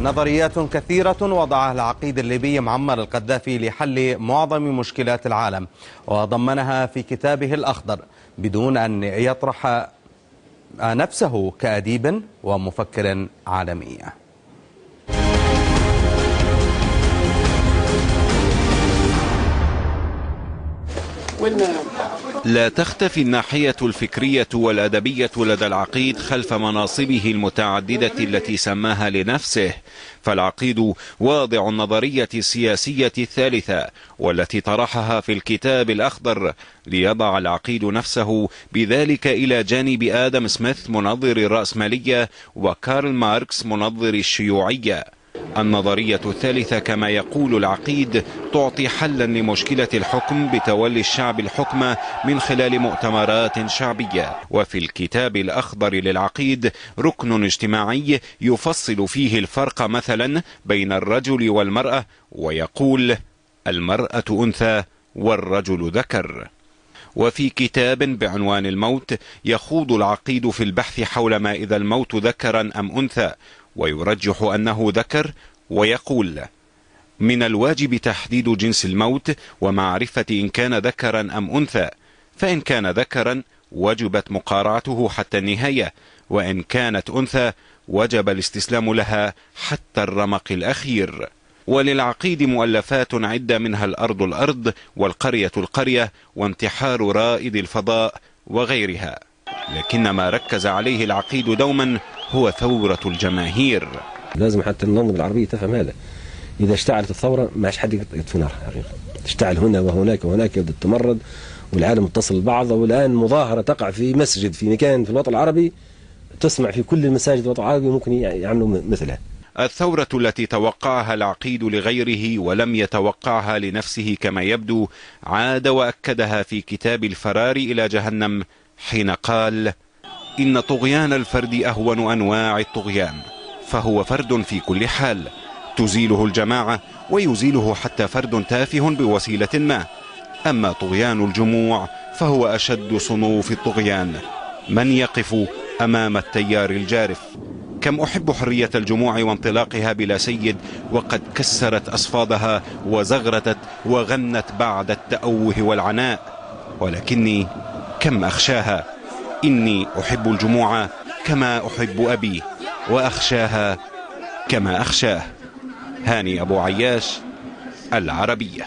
نظريات كثيرة وضعها العقيد الليبي معمر القذافي لحل معظم مشكلات العالم، وضمنها في كتابه الأخضر بدون أن يطرح نفسه كأديب ومفكر عالمي. لا تختفي الناحية الفكرية والأدبية لدى العقيد خلف مناصبه المتعددة التي سماها لنفسه، فالعقيد واضع النظرية السياسية الثالثة والتي طرحها في الكتاب الأخضر، ليضع العقيد نفسه بذلك إلى جانب آدم سميث منظر الرأسمالية وكارل ماركس منظر الشيوعية. النظرية الثالثة كما يقول العقيد تعطي حلا لمشكلة الحكم بتولي الشعب الحكم من خلال مؤتمرات شعبية. وفي الكتاب الأخضر للعقيد ركن اجتماعي يفصل فيه الفرق مثلا بين الرجل والمرأة، ويقول المرأة أنثى والرجل ذكر. وفي كتاب بعنوان الموت يخوض العقيد في البحث حول ما إذا الموت ذكرا أم أنثى، ويرجح أنه ذكر، ويقول من الواجب تحديد جنس الموت ومعرفة إن كان ذكرا أم أنثى، فإن كان ذكرا وجبت مقارعته حتى النهاية، وإن كانت أنثى وجب الاستسلام لها حتى الرمق الأخير. وللعقيد مؤلفات عدة منها الأرض والقرية القرية وانتحار رائد الفضاء وغيرها، لكن ما ركز عليه العقيد دوما هو ثورة الجماهير. لازم حتى النظم العربية تفهم هذا، إذا اشتعلت الثورة ما حد يطفي نارها، تشتعل هنا وهناك وهناك يبدأ تمرد والعالم متصل ببعض. والآن مظاهرة تقع في مسجد في مكان في الوطن العربي تسمع في كل المساجد الوطن العربي، ممكن يعملوا مثلها. الثورة التي توقعها العقيد لغيره ولم يتوقعها لنفسه كما يبدو عاد وأكدها في كتاب الفرار إلى جهنم حين قال إن طغيان الفرد أهون أنواع الطغيان، فهو فرد في كل حال تزيله الجماعة ويزيله حتى فرد تافه بوسيلة ما، أما طغيان الجموع فهو أشد صنوف الطغيان، من يقف أمام التيار الجارف. كم أحب حرية الجموع وانطلاقها بلا سيد، وقد كسرت أصفادها وزغرتت وغنت بعد التأوه والعناء، ولكني كم أخشاها، إني أحب الجموع كما أحب أبي وأخشاها كما أخشاه. هاني أبو عياش، العربية.